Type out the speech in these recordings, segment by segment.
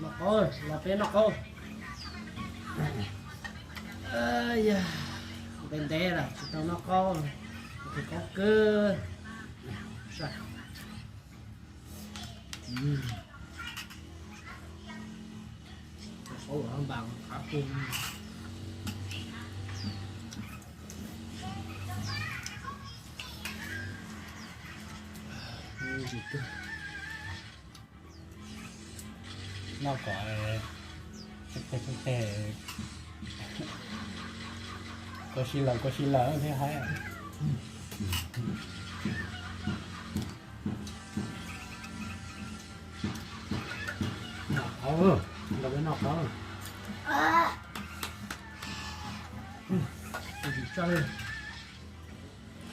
Noj qaub, los peb noj qaub. Yog ntev ntev lawm tsis tau noj qaub, tus qaub kawg. Qaub los npas qab kawg. Noj kom teg teg, kua si lawm kua si lawm thiab hais. Noj qaub, nrog peb noj qaub.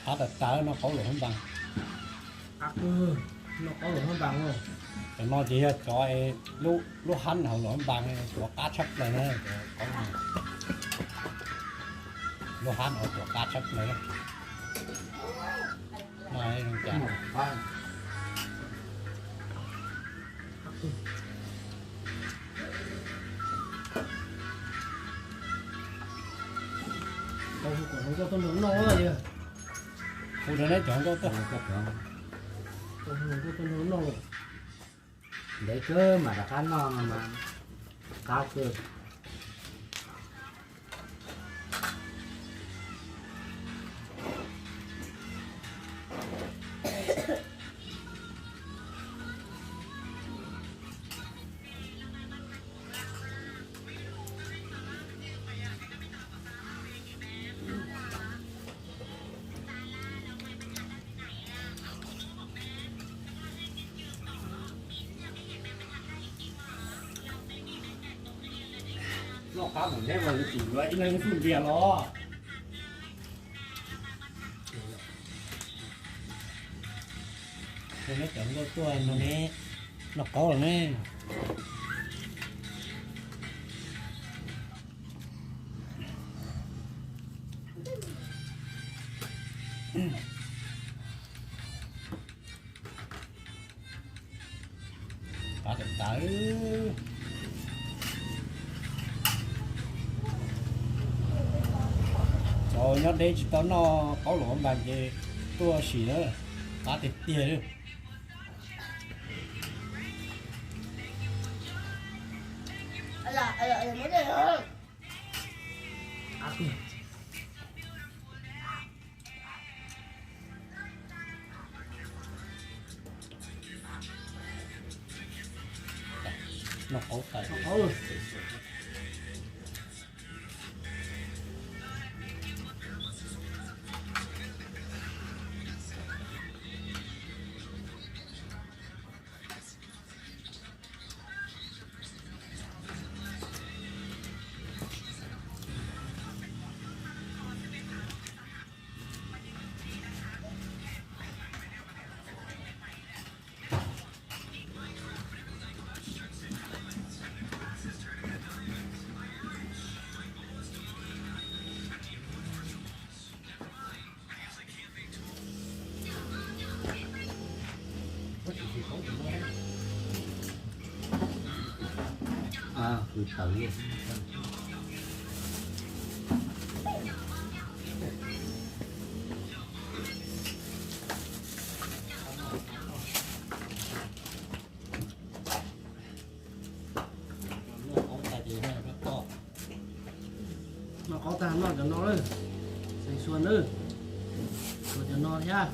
Qab tas tas, noj qaub luam hmab npas. Noj qaub luam hmab npas. Cov no ces yog cov lub hab hauv luam hmab npas tuav qab tshaj plaws na. Lub hab no tuav qab tshaj plaws. Hu rau neb cov nkauj tuaj. Ntev kawg mam rov qab noj no mas qab kawg. Noj qab ntawm neb mas yuav tsum yuav ib leeg ib tug ntiag los. Neb cov nkauj tuaj no ne, noj qaub los ne. Qab tas tas. Cov nyob deb tsis tau noj qaub luam npas ces tuaj sim na, qab tiag tiag li. Noj qaub tas. Noj qaub tag noj cov no lawm, xeev xua nawb, xua cov no thiab.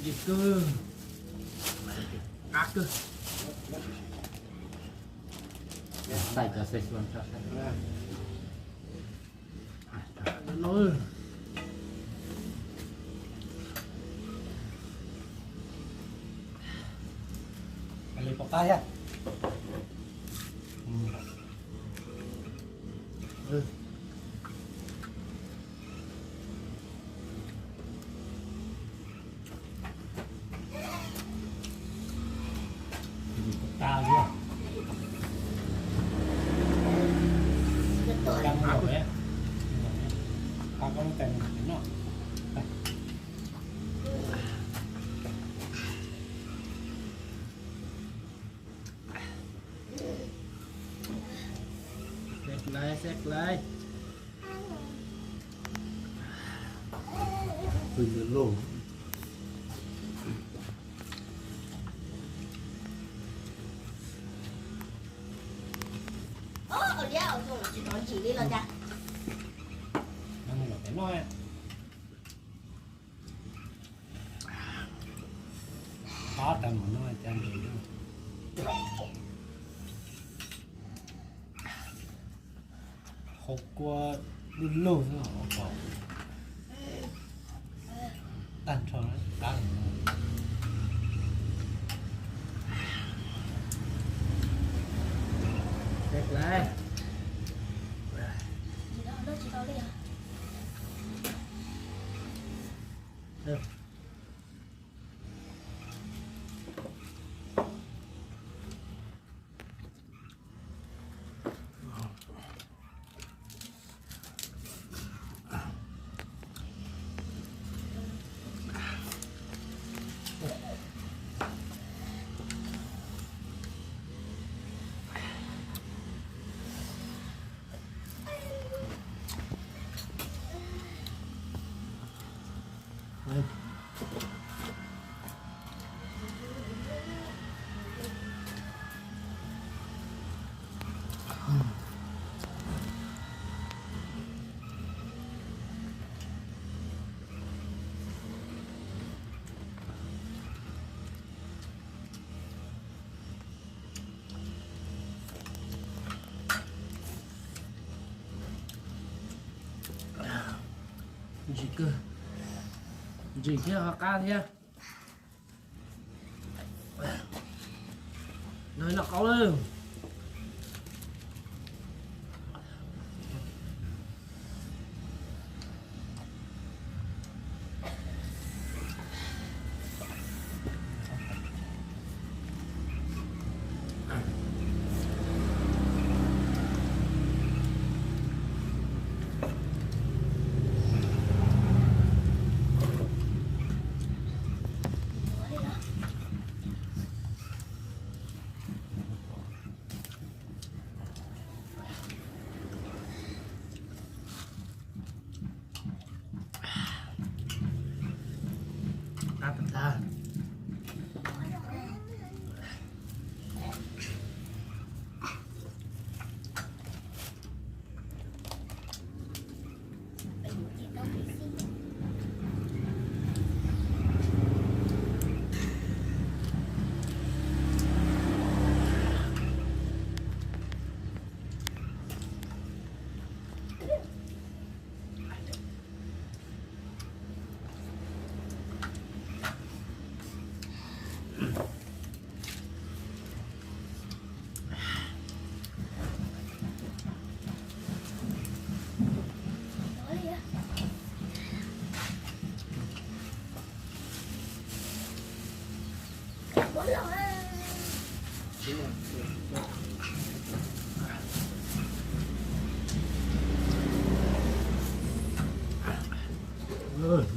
Ntsim kawg, qab kawg. Xais cov xeev xua tso saib. Cov no. Li pov qab thiab. Tas li. Qab koj lub tais noj. Xeeb lawm. Pw ntawd lauj. Qab tag mus no cas ntshe qhov kua lug lug xwb os. Tag nrho qab. Ntsim kawg, ntsim thiab ho qab thiab. Noj qaub lawm. Qab tag.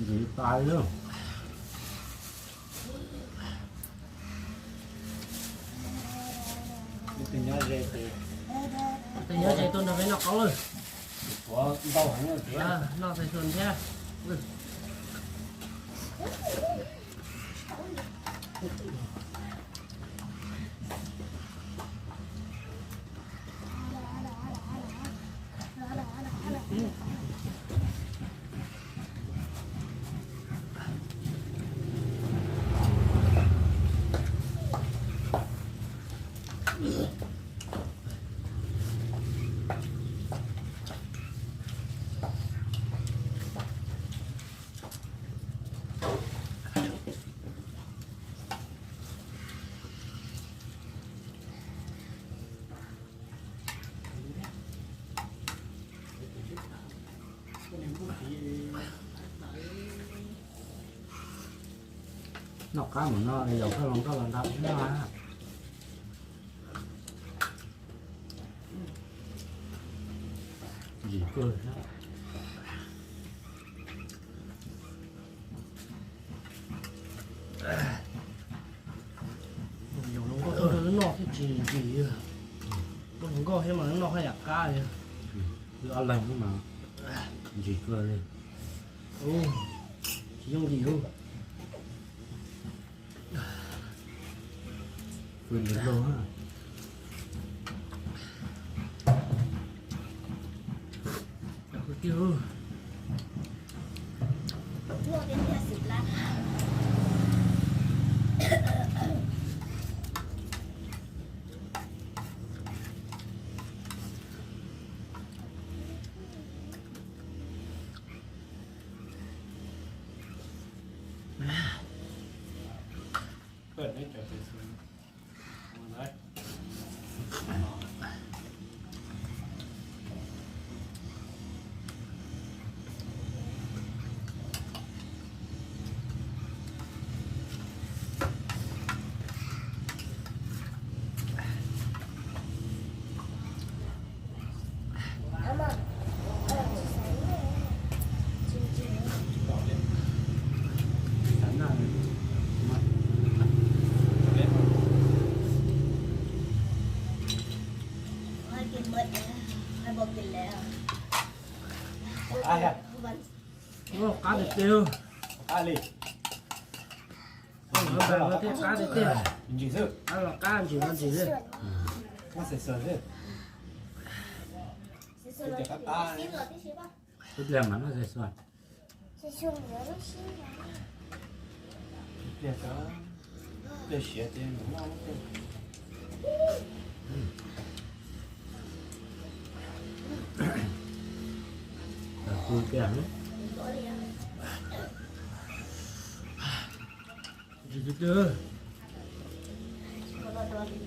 Ntsim tas lawm. Tus nyob ze, tus nyob ze tuaj nrog peb noj qaub lawm. Noj xav xyuas thiab. Noj qab mus no, yog koj los koj los nrog wb noj. Ntsim kawg thiab. Yog hluas nkauj tuaj nrog wb noj thiab tsis ntsim. Koj hluas nkauj thiab mas wb noj haj yam qab thiab. Ob leeg mas ntsim kawg li. Ub, tsis yooj yim ub. Fwm ntawm lug. Qab tiag tiag. Qab li. Qab li thiab, qab tiag tiag. Ntsim xwb. Qab los qab, ntsim los ntsim xwb. Ib pliag mas noj xav xav. Ib pliag, ib pliag siav ces noj. Ib pliag. Ntsim no tas li.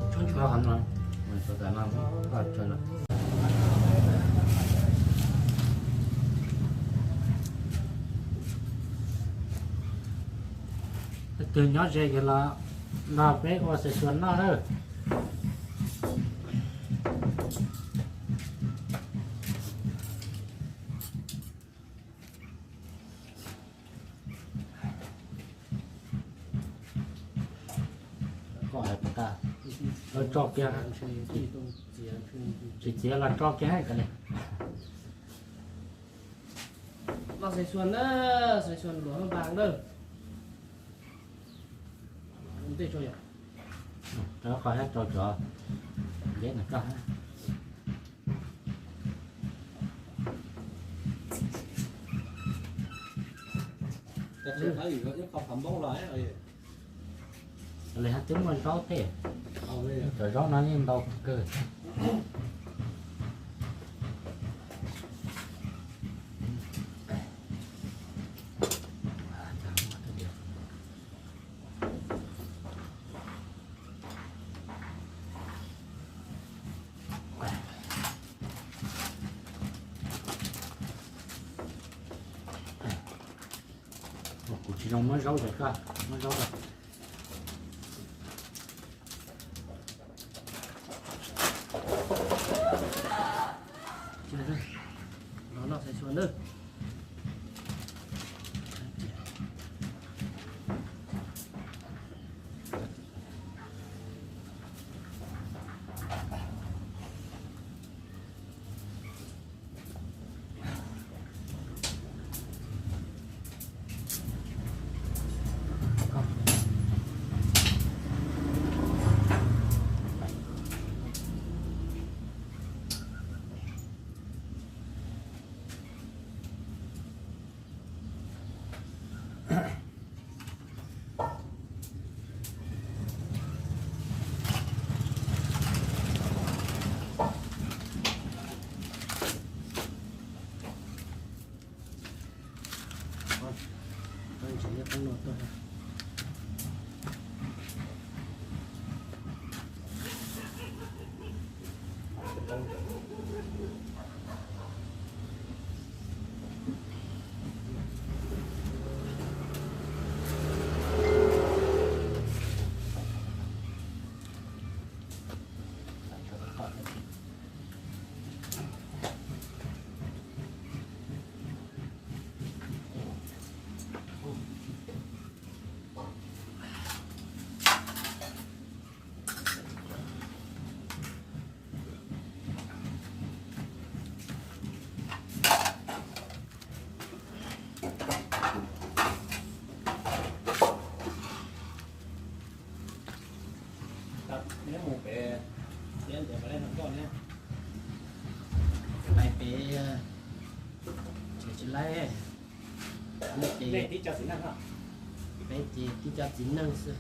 Tshoob ntshua qhov no, tshoob ntshua no, leej twg nyob ze ces los nrog peb ua xav xav noj na. Koj hais puas tag? Los tso kiag. Tsis txiav los tso kiag kav liam. Los xav xav na, xav xav luam npas na. Ntej tso yom. Rau qhov hab rau cov deb na koj hab. Li hab twb muaj zaub thiab. Cov zaub no yeej ntau kawg. Kuv tsis zoo muab zaub, ces koj muab zaub rau. Los noj xaiv xua nawb. Neb mus pem, neb mus pem, neb pem, tsis laib, neb ces, peb ces tib co txiv neej xwb.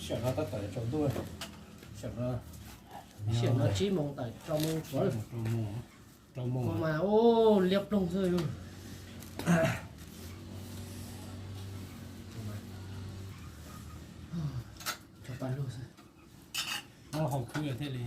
Sij hawm no tab tom yuav tsaus ntuj, sij hawm no, sij hawm no tsib moos tawm rau moos, rau moos, rau moos mas ua liab ploog xwb. Tso paj lug xwb. Muab hau khwb thiaj li.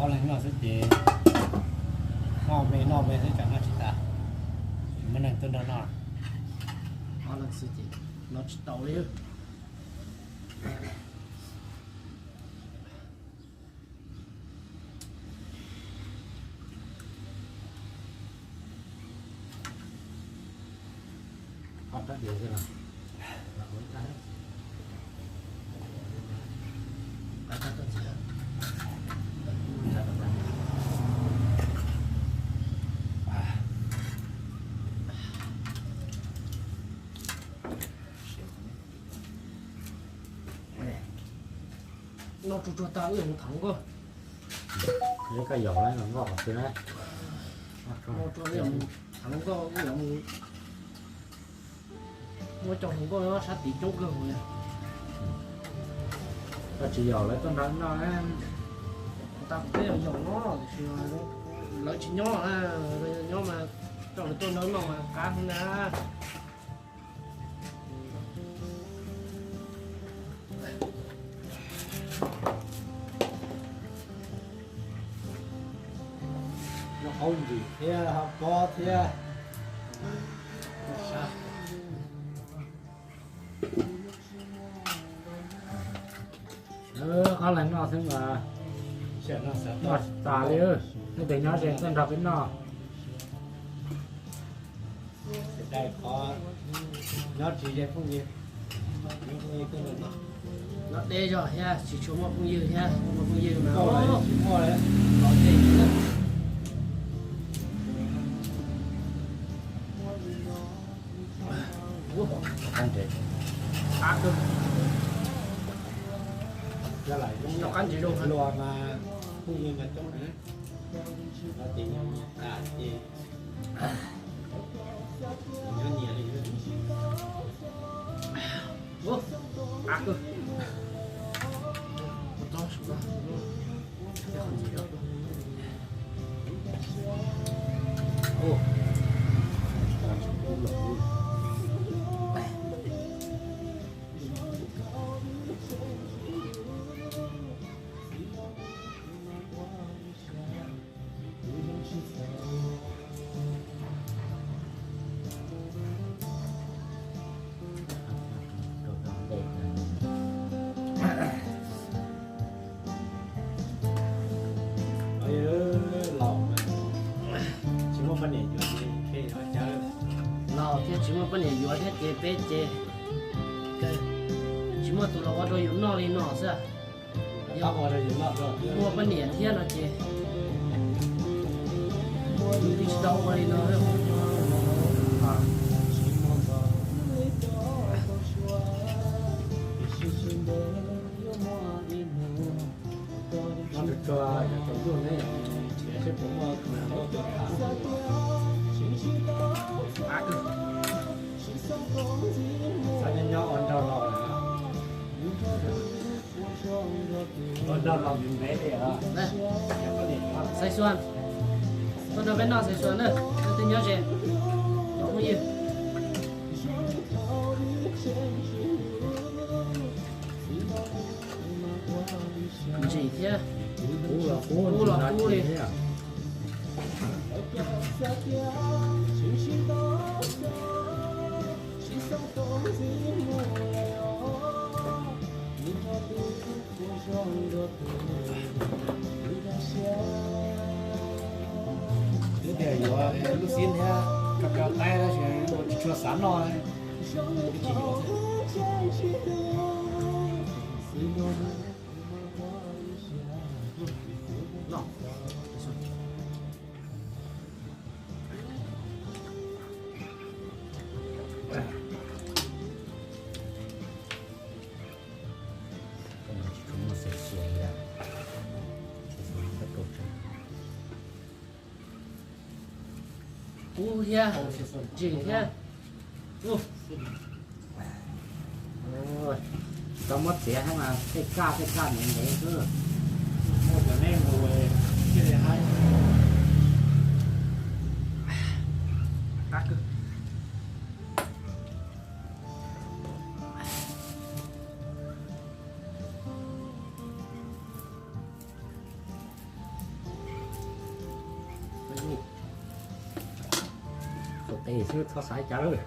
Ob leeg noj xwb ces, noj me noj me xwb tsam noj tsis tas, muaj neeg tuaj nrog noj. Ob leeg xwb ces noj tsis tau li. Noj tsuag tsuag tag wb mus tham hluas nkauj. Koj yaum lawv nkauj qhov twg na. Noj tsuag tham hluas nkauj, wb yuav mus muab cov hluas nkauj nyob sab tid coob kawg li. Koj tsis yaum lawv tuaj nrog noj na. Tab kuv twb yaum no tiam sis lawv tsis nyob, nyob mas coj lawv tuaj nrog noj mas qab heev na. Noj qaub ntsws thiab ho pob thiab. Ob leeg noj xwb mas noj tsis tas li. Leej twg nyob ze tuaj nrog peb noj. Dai qhov nyob tsis ze phooj ywg, nyob phooj ywg tuaj nrog noj. Nyob deb zog thiab tsis tshua muaj phooj ywg thiab, muaj phooj ywg mas tsis muaj li. Los ze li na. Luag mas phooj ywg mas coob na, no ces nyias tas ces nyob nyias li. Los mas tsis muaj poj niam yuav ces, los thiab tsis muaj poj niam yuav thiab ces peb ces tsis muaj tus los ua rau yus noj li no xwb. Yog muaj poj niam thiab no ces yus twb tsis tau ua li no. Nyob nyob ua nraug los, ua nraug los ntev ntev li os. Xaiv Xuan, tuaj nrog peb noj Xaiv Xuan na, leej twg nyob ze, phooj ywg. Ntsim thiab, kub los kub li. Twb tias yuav lub xib thiab, kab kab qaib tab sis tsis tshua xav noj, twb tsis yuav. Kub thiab, ntsim thiab. Tsis tau muab txiav thiab mas tej kaj tej kaj ntev ntev xwb. Muaj cov nej mus thiaj li haib. Xuas tes xwb txhob xav cas lawm.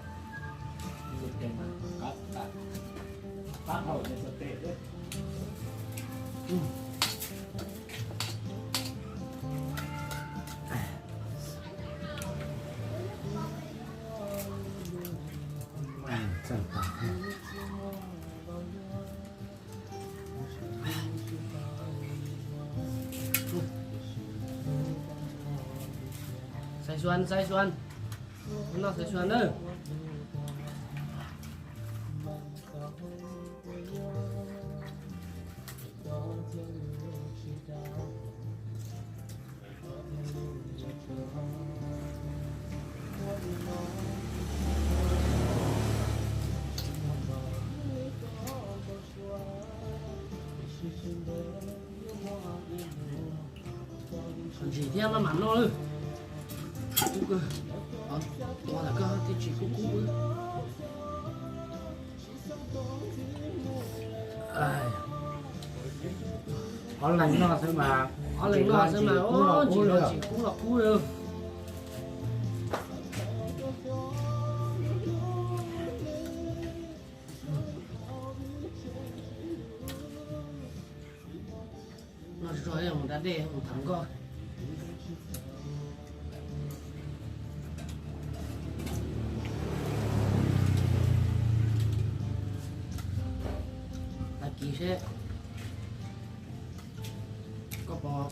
Xaiv Xuan, Xaiv Xuan, noj Xaiv Xuan nawb. Ntsim thiab maj mam noj lawm. Kub kawg, tua tas koj thiaj tsis kub kub. Ob leeg noj xwb mas, ob leeg noj xwb mas, ntsim los tsis kub los kub li. Noj tsuag tsuag mus da dej mus thov nkoj. Tag kis seb koj pom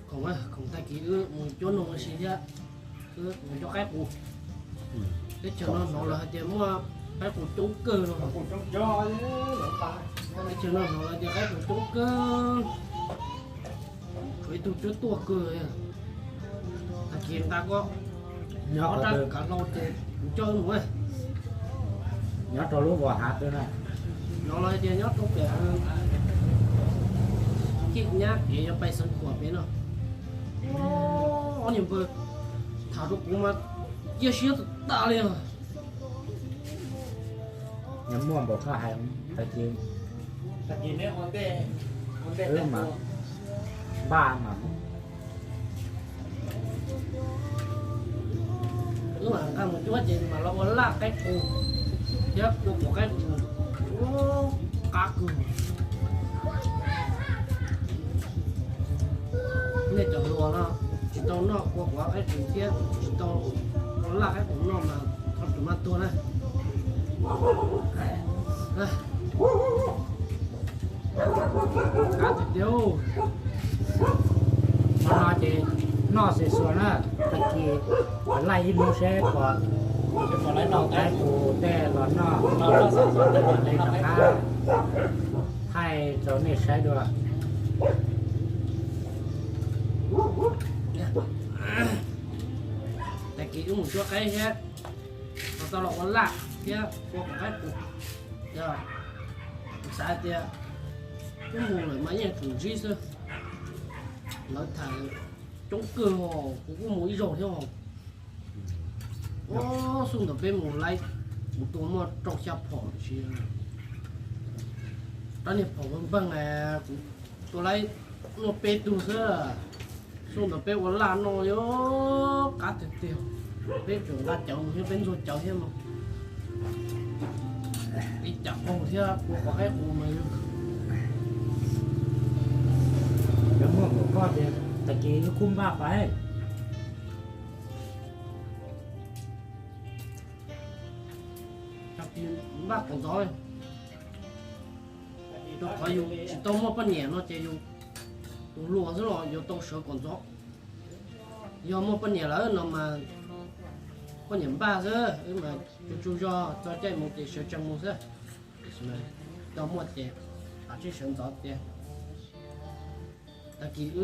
khoom, khoom tag kis wb mus cuab noog ua si thiab, wb mus cuab qaib qus. Teb chaws no hnov lawv hais tias muaj qaib qus coob kawg no. Teb chaws no hnov lawv tias qaib qus coob kawg. Ib tug cuab tuaj kawg. Tag kis nqa koj nyob ob rab kav hlau ces kuv coj wb mus. Nyob rau lub vos hav twg na? Nyob los hais tias nyob rau pem Cij Nyab kev yuav pais Xeev Khuam pem no. Ob niag npawg tham rau kuv mas cia siab tas tas li os. Nyob muaj npaum koj hais tag kis, wb mas npaj mas wb mam nqa mus cuab ces mam los ua laj qaib qus thiab ua pom qaib qus. Qab kawg. Nej cov hluas no tsis tau noj ua pom qaib qus thiab tsis tau ua laj qaib qus noj mas txhob tus maj tuag na. Qab tiag tiag. Qhov no ces noj xwm xuas na, tag kis laj ib hnub seb puas tau qaib qus tej los noj, los noj xwm xuas tej los noj qab, thaij rau nej saib dua. Tag kis wb mus cuab qaib thiab, los tau los ua laj thiab ua pom qaib qus. Yog xav tias wb mus lawm mas yeej tsum ntsib xwb. Lawv tham coob kawg, kuv kuj mus ib zaug thiab os. Xub ntawd peb mus laib, kuv tua muaj rau xya phom sis rab niag phom npawg npawg, kuv tua laib muaj peb tug xwb. Xub ntawd peb ua laj noj yuav qab tiag tiag. Peb tseem nqa cawv mus thiab, peb ntxuag cawv thiab mas peb cam qaug thiab ua pom qaib qus mas yog muaj npaum koj tias tag kis wb kuj npaj pais. Npaj qhov ntxov, rau qhov yus tsis tau muaj poj niam no ces yus tus hluas xwb los yuav tau sawv kom ntxov. Yog muaj poj niam lawm no mas poj niam npaj xwb, wb mas tsuas tsaug zog txog caij mus ces sawv tsees mus xwb. Tiam sis mas tsis tau muaj ces kav tsij sawv ntxov tiag. Tag kis wb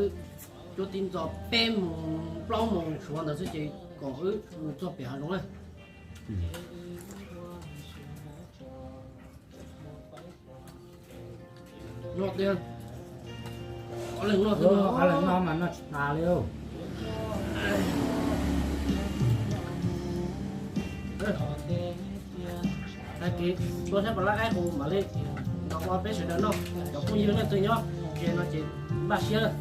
cuab tib ntxov peb moos plaub moos suav ntawd xwb ces kom wb mus txog pem hav zoov na. Noj tiag. Ob leeg noj xwb, ob leeg noj mas noj tsis tas li. Tag kis tuaj saib pom laj qaib qus mam li los ua peb sawv daws noj. Cov phooj ywg leej twg nyob tsev no ces npaj siab.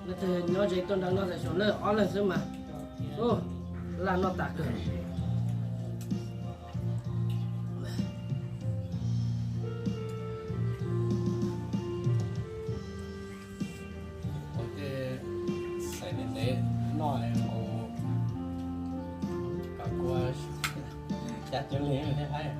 Leej twg nyob ze tuaj nrog noj txhais xyuas na, ob leeg xwb mas. Ub, laj noj tas kawg. Ua tej xaiv ntev ntev noj mus kom kua xya caum li thiab haib.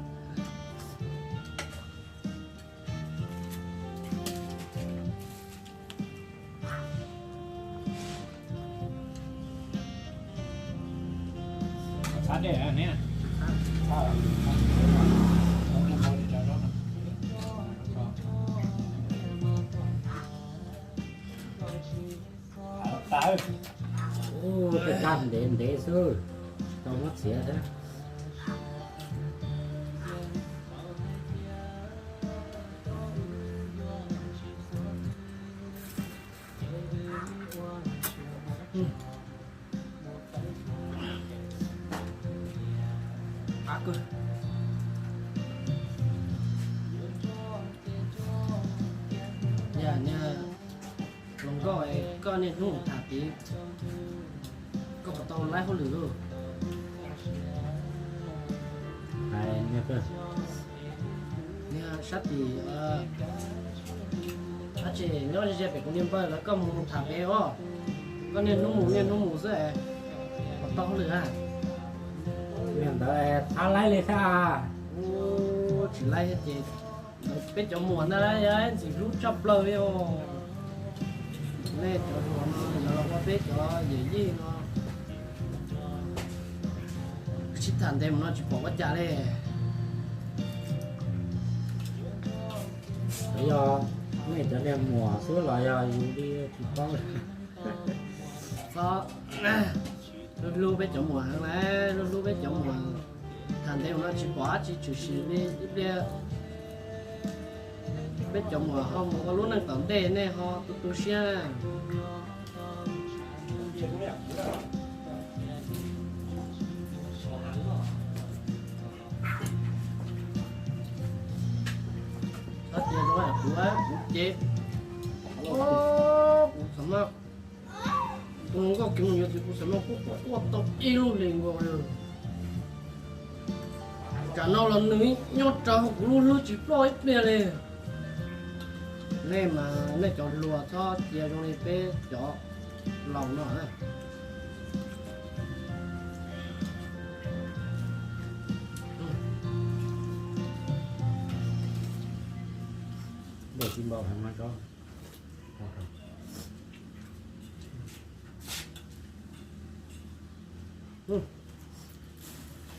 Ub, tej kab ntev ntev xwb, tsis tau muab txiav thiab. Qab kawg. Koj, koj niaj hnub mus tham tid, koj puas tau laib hauj lwm lauj? Niag sab tim, ab tsi, nyob ze ze pem kuv niag npawg lawv, koj mus tham pem os. Koj niaj hnub mus niaj hnub mus xwb, puas tau hauj lwm a? Niag ntawd thab laib li thiab. Tsis laib ces peb cov muam ntag, ntxim hlub tshaj plaws li os. Nej cov hluas no yuav los ua peb cov yawm yij no sib tham ntev mus no tsis pom ua cas li. Yog nej cov niag muam xwb los yog yus li tsis paub. Txhob hlub hlub peb cov muam heev, hlub hlub peb cov muam. Tham ntev mus no tsis pom dab tsi tshwm sim li ib pliag. Peb cov muam ho mus ua lub neej tom ntej, nej ho tu tu siab. Txhob cia kuv, kuv ces kuv xav mas, tus hluas nkauj kiv mus yuav txiv kuv xav mas kuj quaj quaj tau ib lub hlis nkaus li. Tsam no los nws nyob raws hauv kuv lub hlwb tsis ploj ib pliag li. Nej mas nej cov hluas txhob cia zoo li peb cov laus no. Npau tsis npau heev no tso.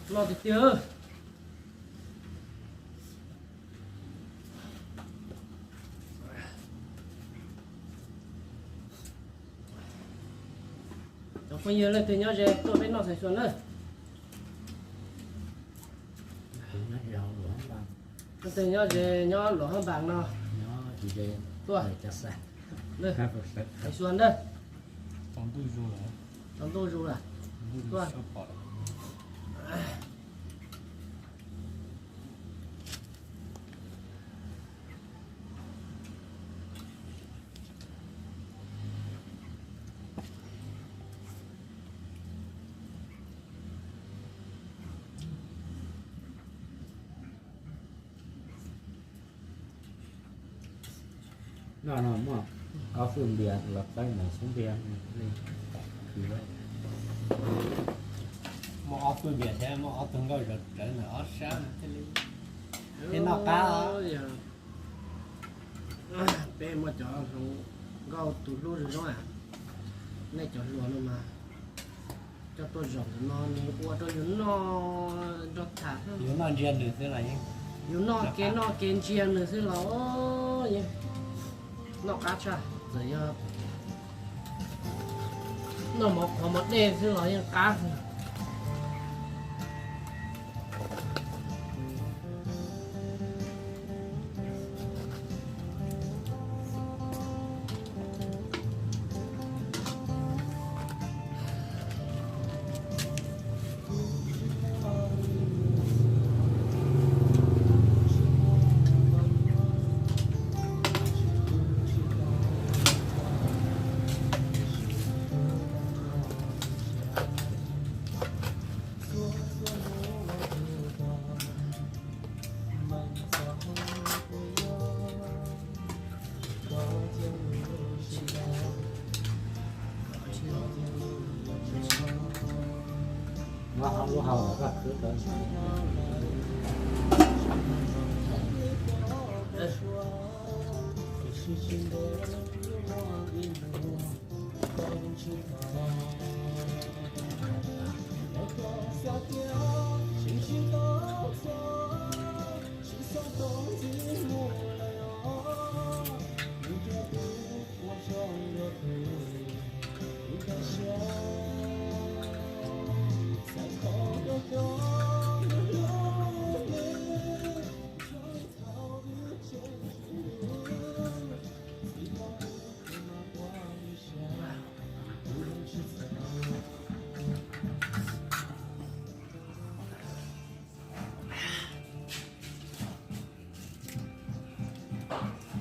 Noj tiag tiag. Cov phooj ywg leej twg nyob ze tuaj peb noj xav xua na. Leej twg nyob ze nyob luam hab npas no tuaj xav xua na. Tsaus ntuj zus lawm, tuaj. No no muaj ob fwj npias los txawb mus xub ntiag li. Muaj ob fwj npias thiab muaj ob tug nkauj zov rawv ntawm ob sab thiaj li, thiaj noj qab. Peb muaj cov hluas nkauj tus hlub zoo zoo, nej cov hluas no mas coj tuaj zaum no nws ua rau yus noj nrog tham, yus noj ntsia nws xwb los, yus noj kev noj kev ntsia nws xwb los yeej noj qab tshaj. Txawm yog noj mov qhuav mov dej xwb los yeej qab.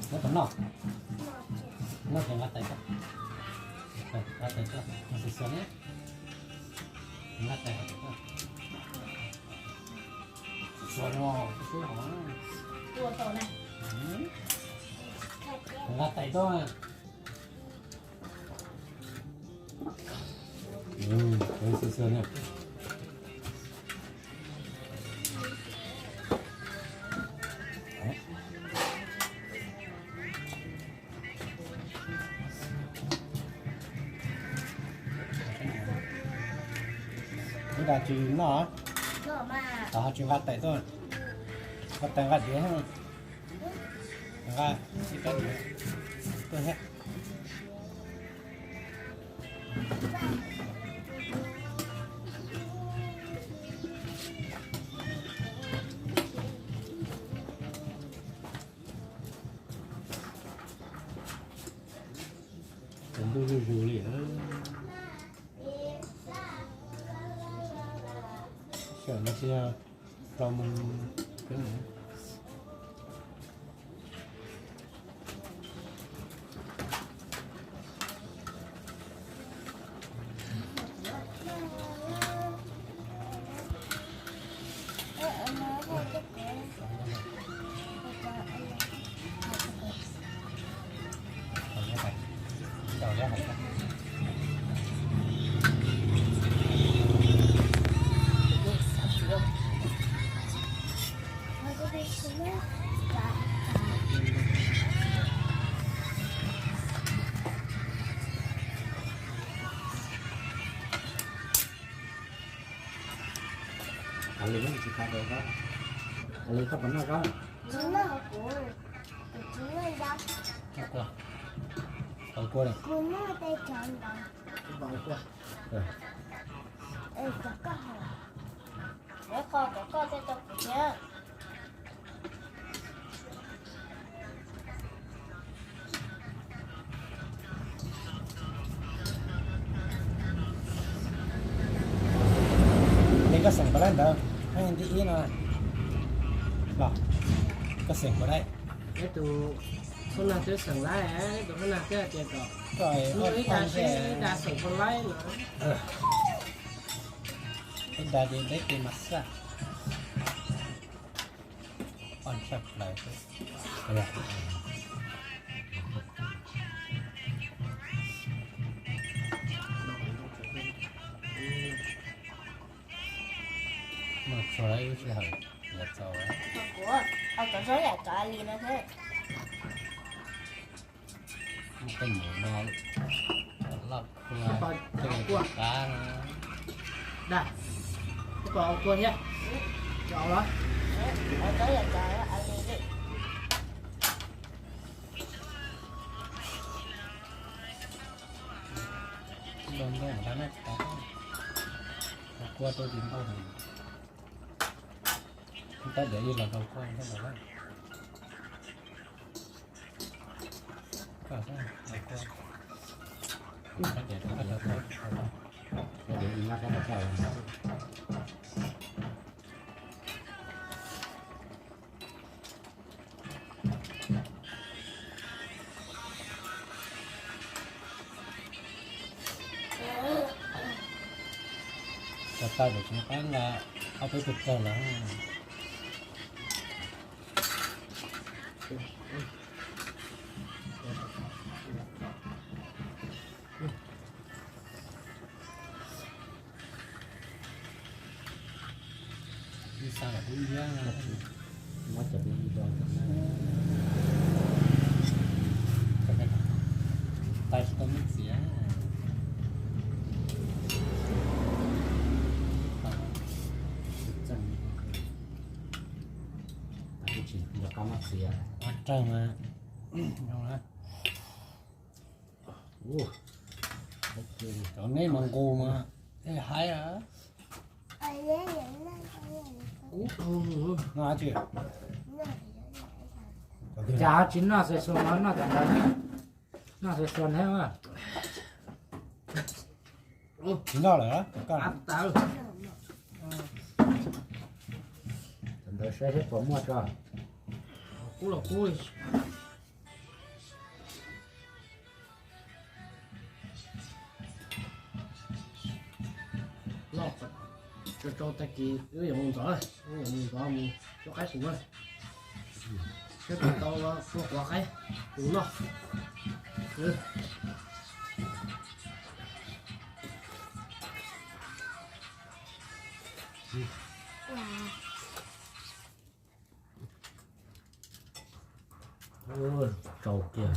Muab tau noj, noj ces nqa tais tso. Nqa tais tuaj, nqa tais xwb ne. Nqa tais tuaj. Xua no, xua no. Nqa tais tuaj. Xua xua ne. Ib dag tsis noj, ho tsis nqa tais tuaj, nqa tais nqa diav, nqa ib rab diav tuaj thiab. Tus ntuj zuj zus li. Sawm no tsis yog rau mus. Ua li tsis tau rau koj, ua li koj puas noj zaub? Tsis noj, kuv tsis noj zaub. Noj kua, tau kua li. Kuv noj tais cov ntawd. Kuv tau kua. Es cov koj hais. Neb kho cov koj thiaj tau kuv thiab. Li koj xeem puas laib ntawd, nti ib no los, koj xeem puas laib? Ib tus xub nag twb xeem laib, ib tus xub nag twb hais tias kom ib dag seb ib dag xeem puas laib no. Ib dag ces deb ces mas xaj. Poj tshaj plaws xwb. Muaj txog lawm lub sij hawm yuav txaus. Kuv, au cov zaub yam cov li no thiab. Muaj tej mus no loj kua, tej qab no. Dag, koj au kua thiab. Cov los? Au cov yam cov li. Ntau ntau na, kua rau tim ntau heev. Tab diav ib los rau koj ntau na. Cov tau ces tseem qab nqa ob peb tug kawg lawm. Ib xa los kub ib liab, muab cov me ib do, tais tsis tau me txiav. Tsis nco qab muab txiav. Ua raug mas. Cov neb mas nqus mas, ej haib a. Cas tsis noj xav xua no, noj tam ntawd, noj xav xua thiab. Tsis noj lawm. Tam ntawd saib seb puas muaj tso. Kub los kub li. Rau tag kis wb yuav mus ntxov, wb yuav mus ntxov mus cuab qaib kuv na. Saib puas tau ua quav qaib kuv noj. Tsau kiag.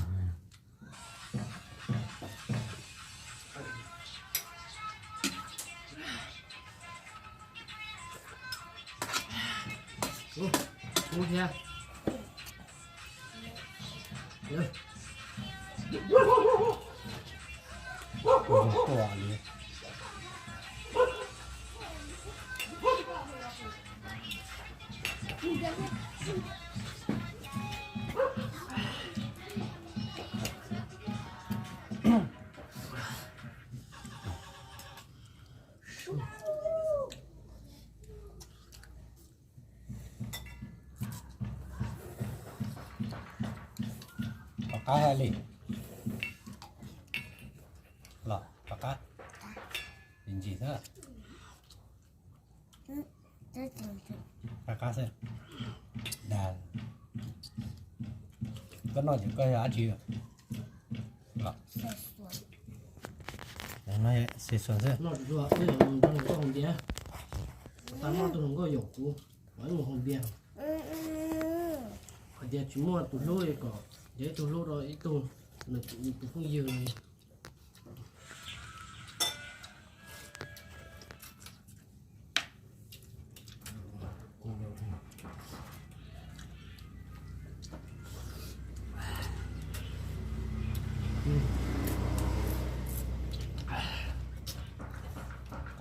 Kub thiab. Rov qab li los rov qab. Ntsis xwb. Rov qab xwb. Dag. Koj noj ces koj yog dab tsi? Xes xuas xwb. Tau noj tus hluas nkauj yaum kuv, mus haus npias. Hais tias tsis muaj tus hlub li kom, yog ib tug hlub rau ib tug, nws tus phooj ywg no.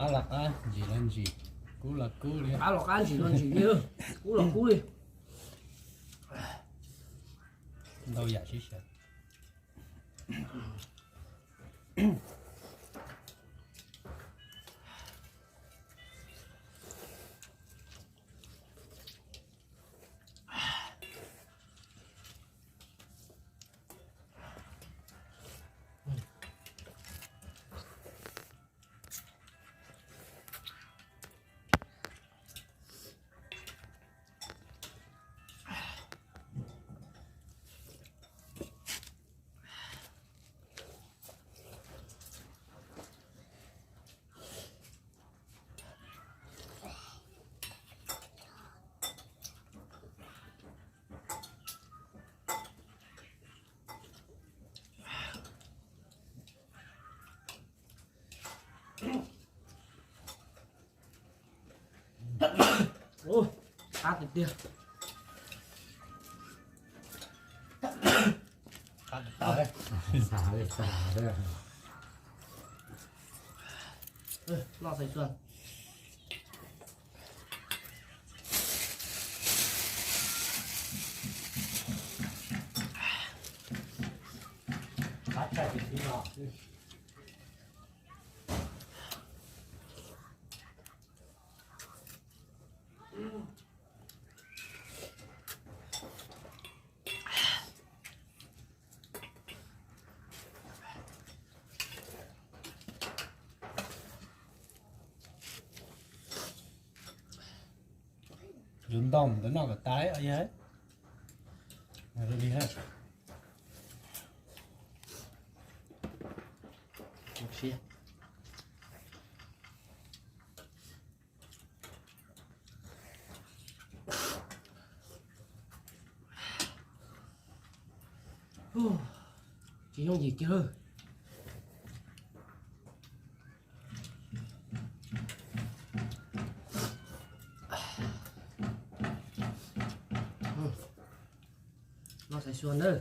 Qab los qab, ntsis los ntsis, kub los kub li. Qab los qab, ntsis los ntsis li, kub los kub li. Ntau yam sib xyaw. Ua, qab tiag tiag. Qab tiag tiag. Noj xaiv xua. Qab tshaj tim tib no. Yus ntau mus ntawd noj kom tas os. Tsis yooj yim kiag lawm. Noj xaiv xua nawb.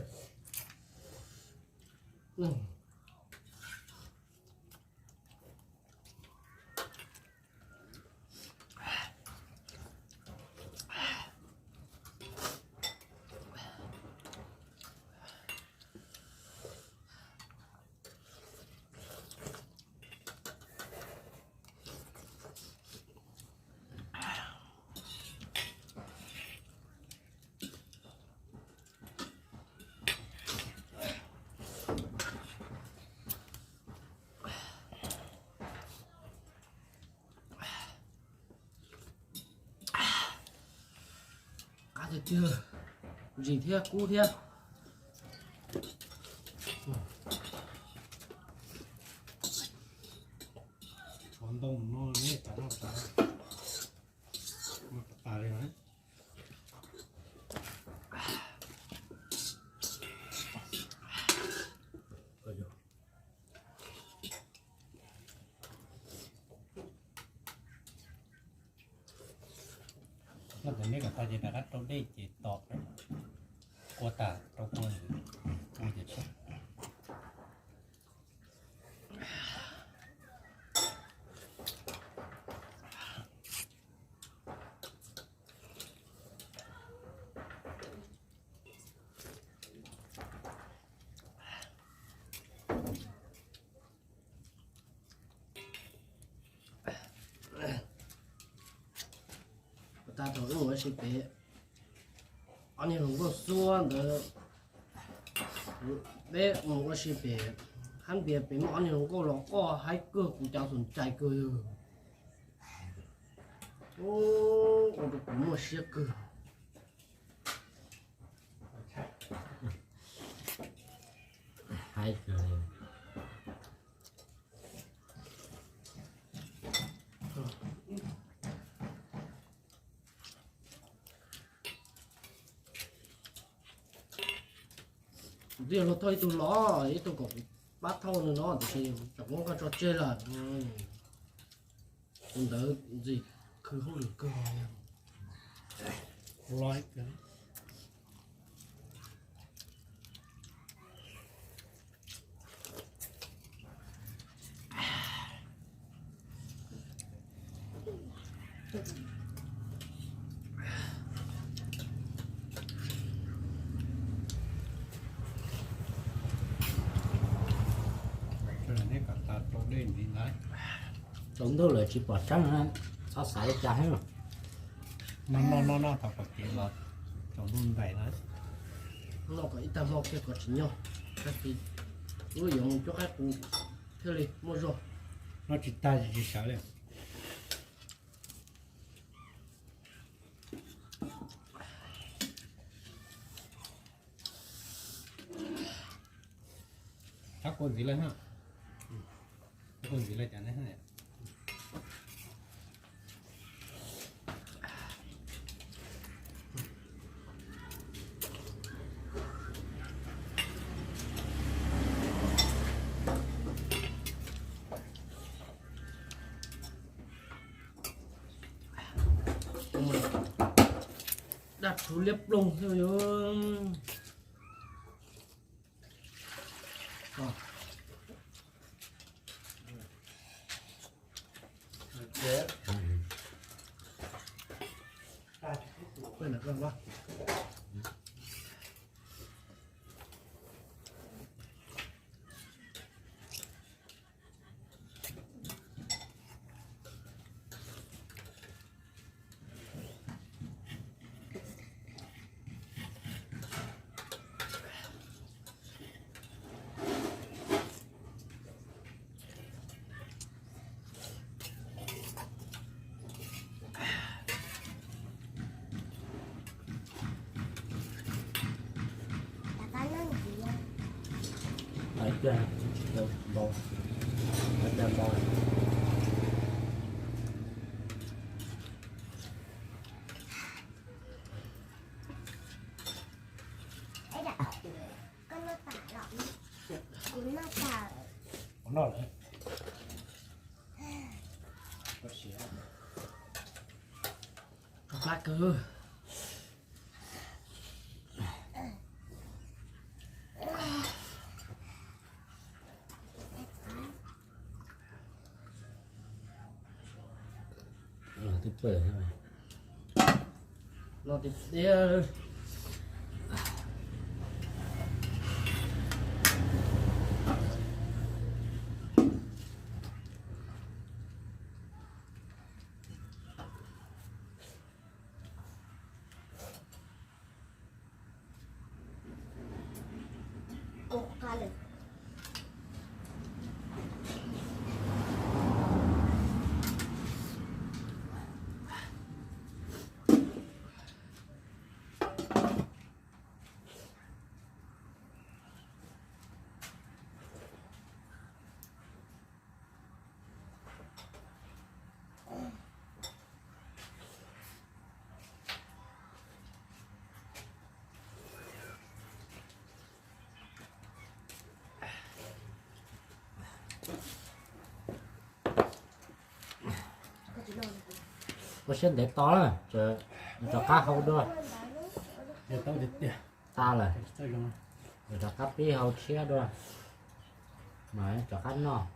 Tiag tiag, ntsim thiab kub thiab. Tshuav ntoo no ne, tas noj tas, noj tas tas li na. Noj tas neb kom tag ces rov qab rau dej ces tos, ua tas rau kua, ua ces tso. Ua tag thaum wb mus ua si pem ob niag hluas nkauj xuab ntawd, peb mus ua si pem hab npias pem muaj ob niag hluas nkauj los quaj haib kawg, kuv cav xum ntsais kawg. Ua rau kuv muaj siab kawg. Haib kawg. Kuv twb yog luag thauj ib tug los, ib tug kom kuv pab thauj nws no, tiam sis tsam muab koj tso tseg lawm. Tus ntawd ntxim khwv hauj lwm kawg. Tsaus ntuj lawm tsis pom tseeb, txhob xav li cas thiab. Noj noj noj noj thaum pom kev los tsaus ntuj ntais na. Noj kom ib tag hmo kiag kom tsim nyog, tag kis wb yuav mus cuab qaib qus thiaj li muaj zog. Noj tsis tag tsis sawv li. Txhob kua ntxiv lawm na. Kua ntxiv lawm cas ne. Daj rhuv liab ploog xwb. Qab kawg. Los tiag tiag. Ua siab ntev to na, rov qab hau dua. Tas lawm, rov qab pib hau tshiab dua, mas rov qab noj.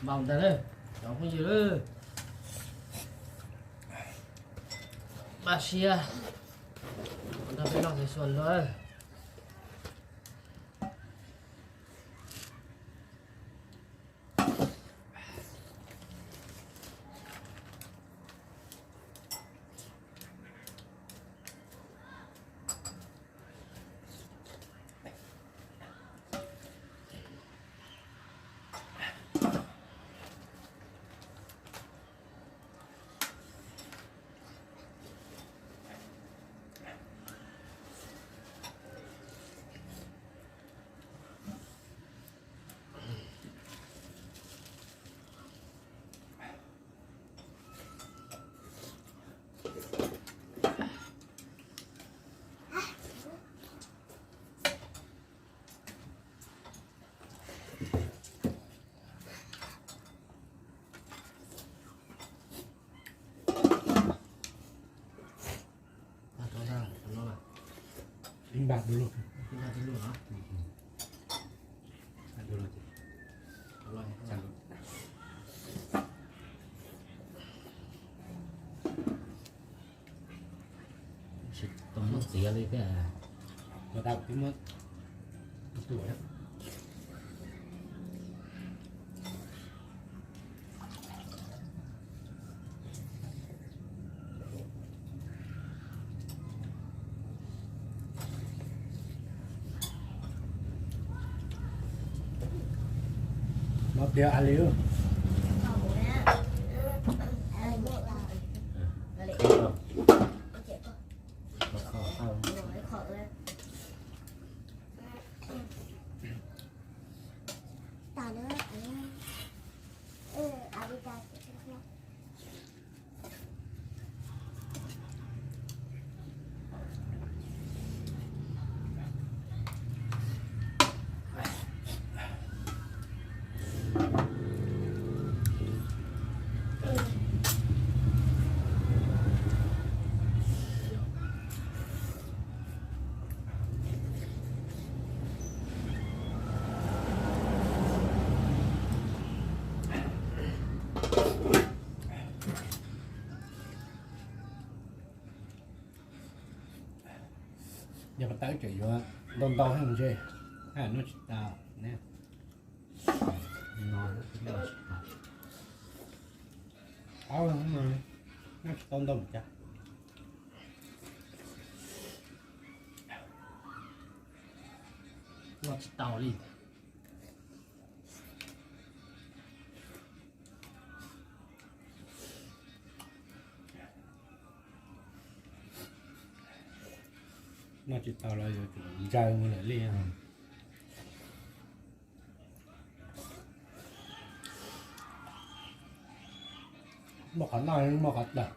Npau ntag, cov phooj ywg, npaj siab nrog peb noj xav xuas lawm. Tsis tau muab txiav li thiab. Mov tiav a li. Yog pas tawb tseem yuav ntau ntau heev ntshe, noj tsis tau ne. Noj tsis tau ntau cas. Noj tsis tau li. Noj tsis tau los yuav tsum ntsaws mus lawm li. Muaj qhov noj muaj qhov tawm.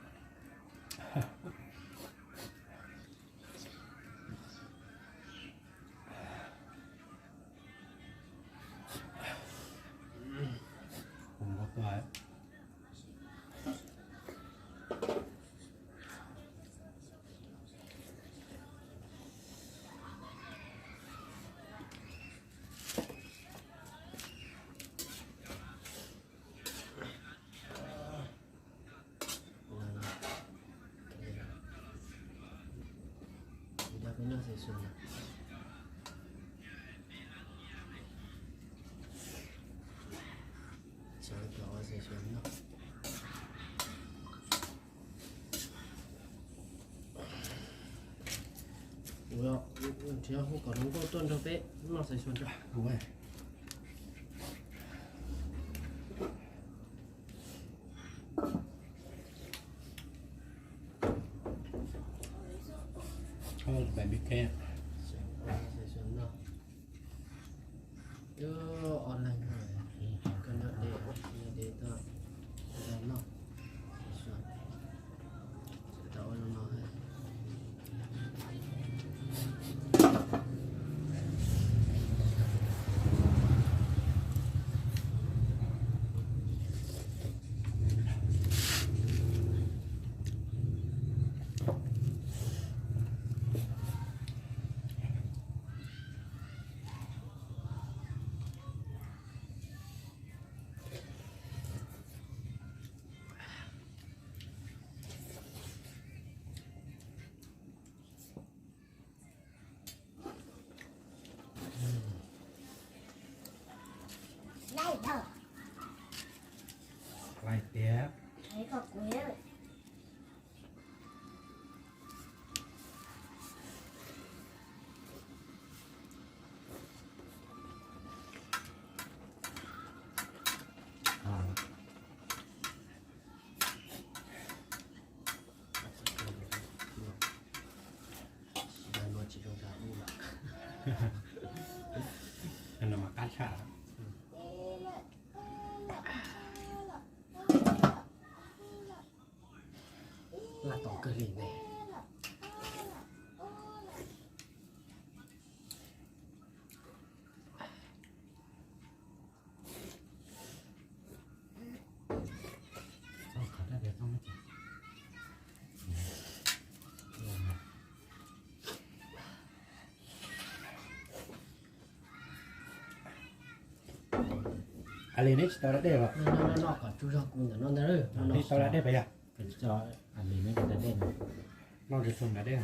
Kuv nrhiav hu kom hluas nkauj tuaj nrog peb noj xav xyuas tso. Online, koj nyob de, de tuaj noj. Tau ua no. Lais tiag. Mas qab tshaj. Laj tom kawg li ne. Ali neb tsis tau da dej los? Neb tsis tau da dej pas yog? Noj tsis tau da dej.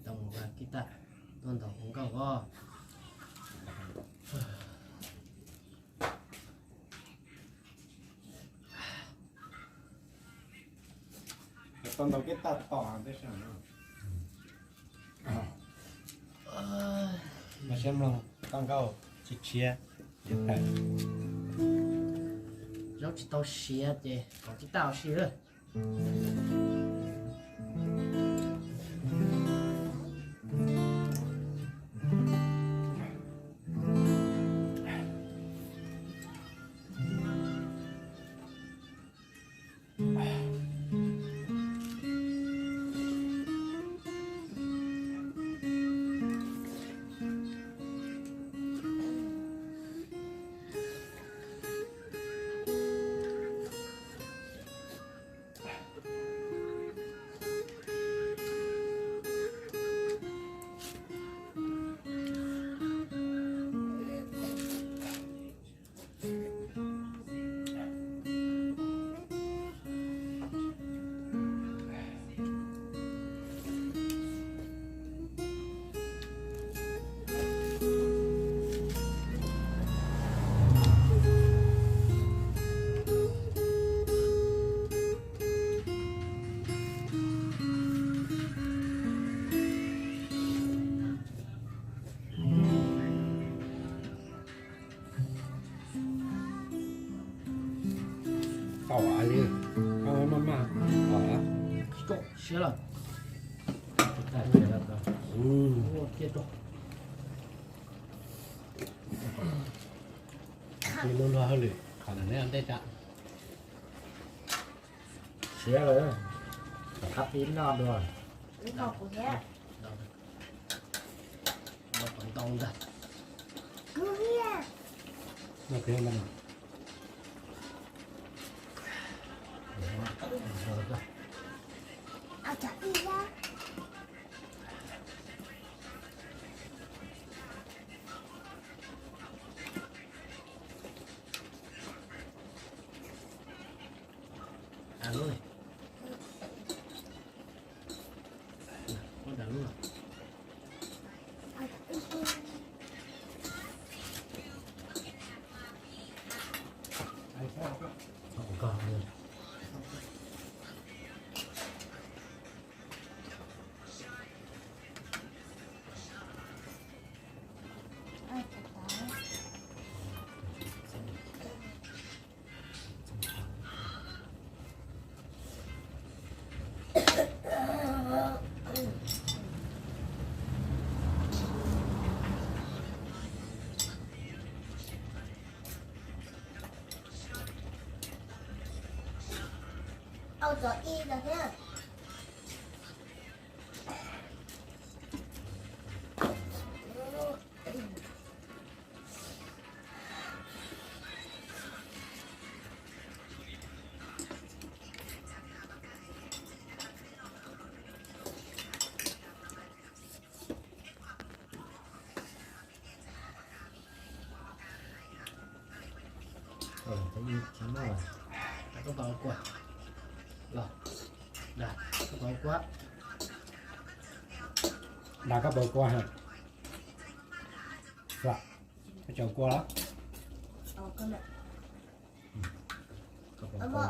Tau mus ua kiv tag, tuaj ntaus hluas nkauj os. Tau ntaus kiv tag tom tej sab no. Mas siab mloog tau nkauj tsis tshiab. Zaub tsis tau siav ces kom kiv tag ua si lawm. Tau li, maj maj, siab lawm. Ua kiag rau. Luag luag hauj lwm, qhov ntawm neb ua ntej tso. Siav lawm, rov qab pib noj dua. Ntau ntau ntag. Noj kiag ntag. Ntau ntau ntag. Koj pab kua, los, dag koj pab kua, dag koj pab kua ha, koj tsaus kua los, koj pab kua,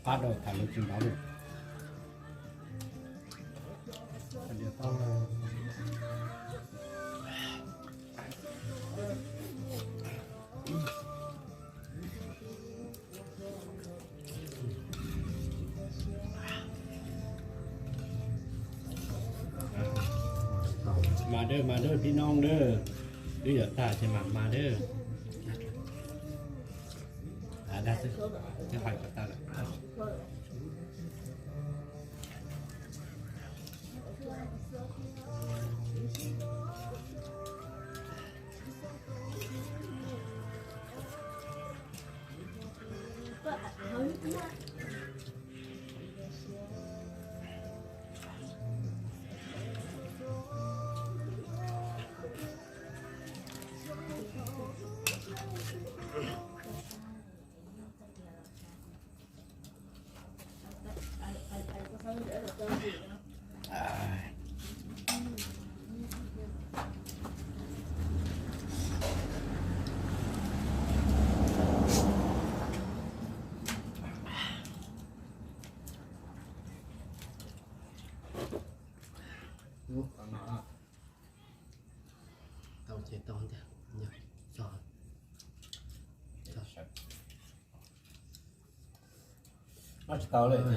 Qab rau tham lus tsis npav lawm. Mas dawb mas dawb tib noob dawb, twb yuav tag ces mam mas dawb. Dag xwb, twb hais kom tag lawm. Tau ces tau tiag, tso. Noj tsis tau li ces,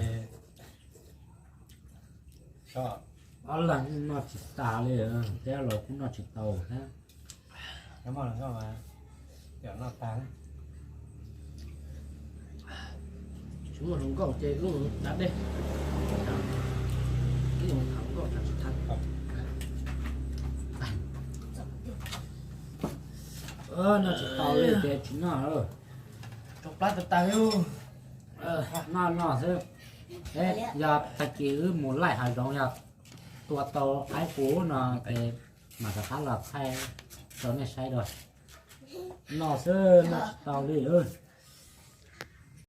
ob leeg noj tsis tas li, thiab los kuj noj tsis tau thiab. Noj tag, tsis muaj hluas nkauj ces wb mus da dej, wb mus tham hluas nkauj tham tsis tag. Noj tsis tau li ces tsis noj. Rau plab tas tas li. Noj noj xwb. Yog tag kis wb mus laij hav zoov yog tua tau qaib qus no ces mam rov qab los thaij rau nej saib dua. Noj xwb noj tsis tau li.